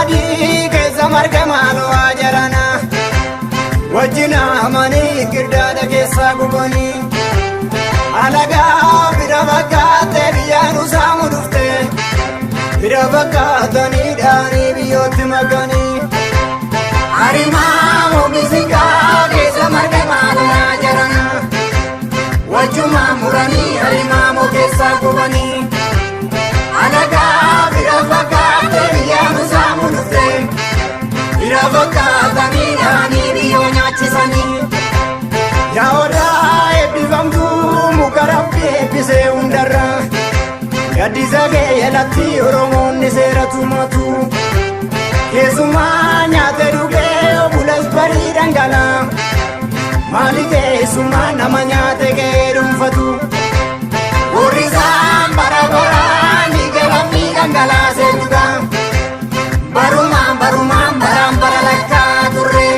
Qamadii keessa marga maaloo ajarana. Wajjin amanii girdaadha keessaa gubanii. Alagaa bira fakkaatee biyyaan usaamu dhufte. Bira fakkaatanii dhaanii biyyootti makanii. Arimaa moomisingaa keessa marga maaloo ajarana. Wajjuma muranii arimaa moo keessaa gubanii. Alagaa bira fakkaatee biyyaan usaamu dhufte. Bira fakkaatanii dhaanii biyyoo nyaachisanii. Yaa odaa eebbifamtuu muka rabbi eebbisee hundarra. Gaddisa kee jalatti Oromoonni seera tumatu. Keessumaa nyaate dhugee obulas barii dhangalaa. Maali keessumaa nama nyaate kee dhuunfatu. Warri isaan bara baraan dhiiga lammii dhangalaasee dhuga. Barumaan barumaan baraan bara lakkaa turre.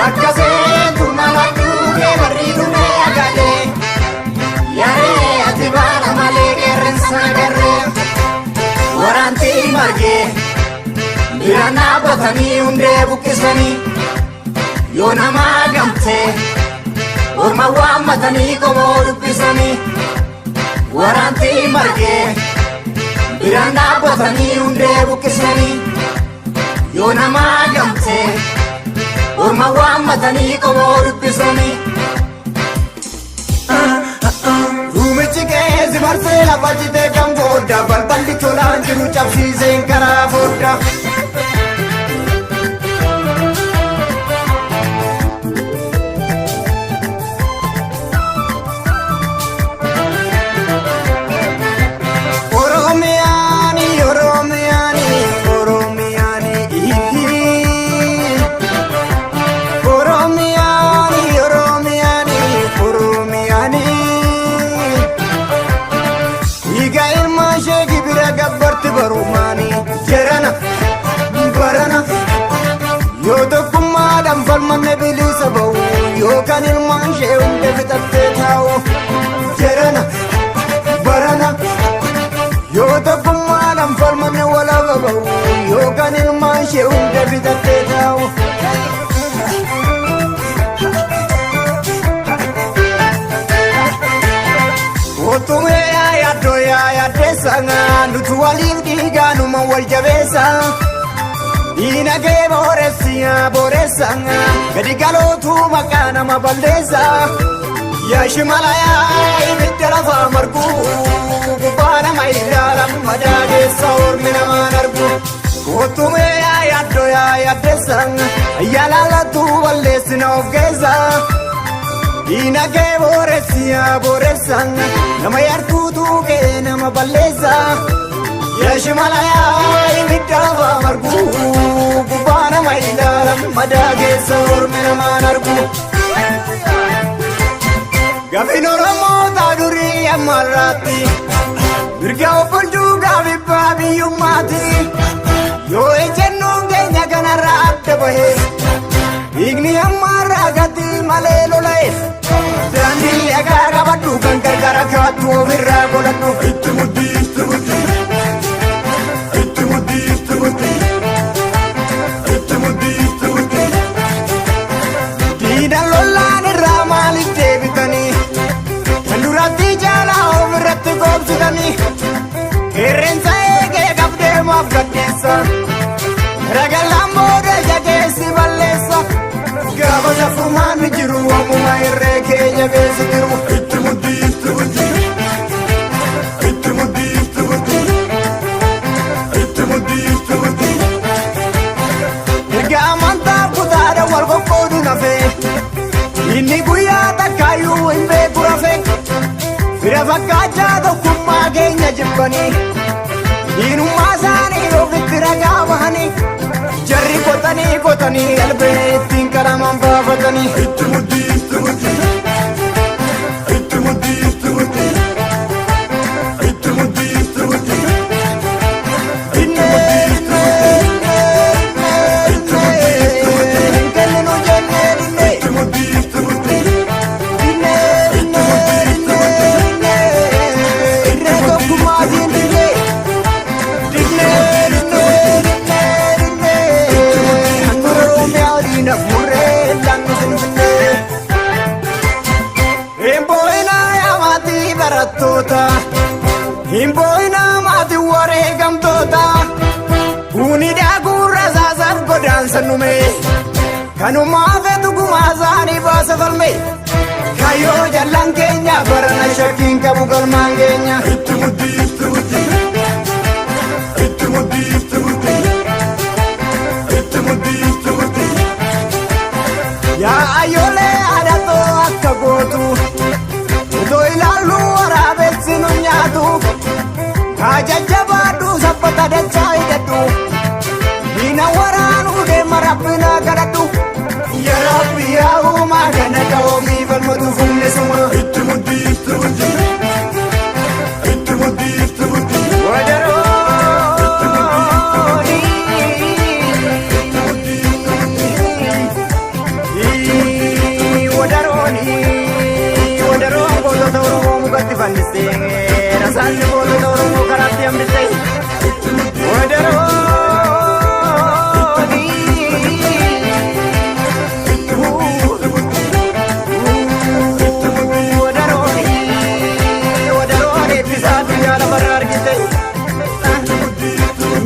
Akka seentu mala dhugee barri dhumee agalee. Yaree ati baala malee qeerransa agarree. Waraanti margee biraan dhaabbatanii hundee buqqisanii. Yoo namaa gamtee orma waammatanii qomoo dubbisanii. Waraanti margee biraan dhaabbatanii hundee buqqisanii. Yoo namaa gamtee orma waammatanii qomoo dubbisanii. Ruumichi keessi marsee lafa jitee kan booda balballi tolaan jiru cabsiiseen karaa fodda. Oromiyaani Oromiyaani Oromiyaani Oromiyaani Oromiyaani Oromiyaani Dhiiga ilmaan ishee gibira gabbarti barumaani jarana barana yoo tokkummaadhaan falmanne bilisa ba'u yookaan ilmaan ishee hunda fixattee taa'u jarana barana yoo tokkummaadhaan falmanne walaba ba'u yookaan ilmaan ishee hunda fixattee taa'u. Otumee yaa yaaddoo yaa yaaddeessa nuti waliif dhiigaanuma wal jabeessa. Diinagee booressi yaa booressa gadi galootu maqaa nama balleessa. Yaa shimala yaa ibidda lafaa margu gubbaa nama ilaalan madaa keessa ormi namaan argu. Otumee yaa yaaddoo yaa yaaddeessa yaalaalatu balleessina of keessa. Diinagee booressi yaa booressa nama yartuutu kee nama balleessa. Yaa shimala yaa ibidda lafaa margu gubbaa nama ilaalan madaa keessa ormi namaan argu. Gaafiin Oromoota durii ammarraatti mirga of bulchuu gaafii abbaa biyyummaati. Yoo ejjennoon keenya kanarraa adda bahe dhiigni ammarraa gati malee lola'e. Daandii dhagaa qabadhu kan gargaara kaattu ofirraa godhadhu. Itti muddi, itti muddi. Itti muddi, itti muddi. Itti muddi, itti muddi. Diina lolaan irraa maaliif deebitanii? Kan duratti jaalaa ofirratti goobsitanii? Qeerrensa eegee qabdee maaf gaddeessa? Ragalaan booda ija keessi balleessa. Gaafa safurmaan ni jiru ammuma irree keenya beesi jiru. Itti muddi, itti muddi. Itti muddi, itti muddi. Itti muddi, itti muddi. Erga amantaa kutaadha wal qoqqoodu nafee. Inni guyyaa takkaayyuu hin beeku rafee. Fira fakkaachaa tokkummaa keenya jibbanii. Diinummaa isaanii ofitti ragaa bahanii. Jarri qotanii qotanii albee ittiin qaraman baafatanii. Itti muddi, itti muddi. Itti muddi, itti muddi. Itti muddi, itti muddi. Itti muddi, itti muddi. Hin kenninu jennee dinnee. Itti muddi, itti muddi. Dinnee dinnee dinnee dinnee. Irree tokkummaatiin dinnee. Dinnee dinnee dinnee sannume. Kanumaa feetu gumaa isaanii baasa falme. Kayyoo jallaan keenya barana shakkiin qabu galmaan keenya. Itti muddi, itti muddi. Itti muddi, itti muddi. Itti muddi, itti muddi. Yaa ayyoolee aadatoo akka gootu. Otoo ilaallu waraabessi nu nyaatu. Kaa jajjabaadhu sabbata dachaa hidhadhu. Diina waraanuu deema rabbina kadhadhu. Yaa Rabbi yaa uumaa kana qahoomii falmatu humni suma. Itti muddi, itti muddi. Itti muddi, itti muddi. Wadarooni. Wadarooni. Wadaroon gootota Oromoo mukatti fannistee rasaasni gootota Oromoo karaatti hambiste. Wadarooni. Wadarooni. Wadaroon eebbisaa addunyaa lafarraa argite.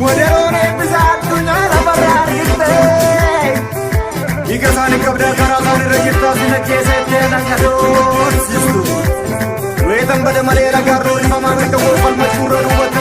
Wadaroon eebbisaa addunyaa lafarraa argite. Dhiiga isaanii qabdaa karaa isaanii irra jirtaa si najjeessa ittee dhaqadoorsiistu. Weetan bada malee ragaa roorifamaa mirga koo falmachuu irra duubatti.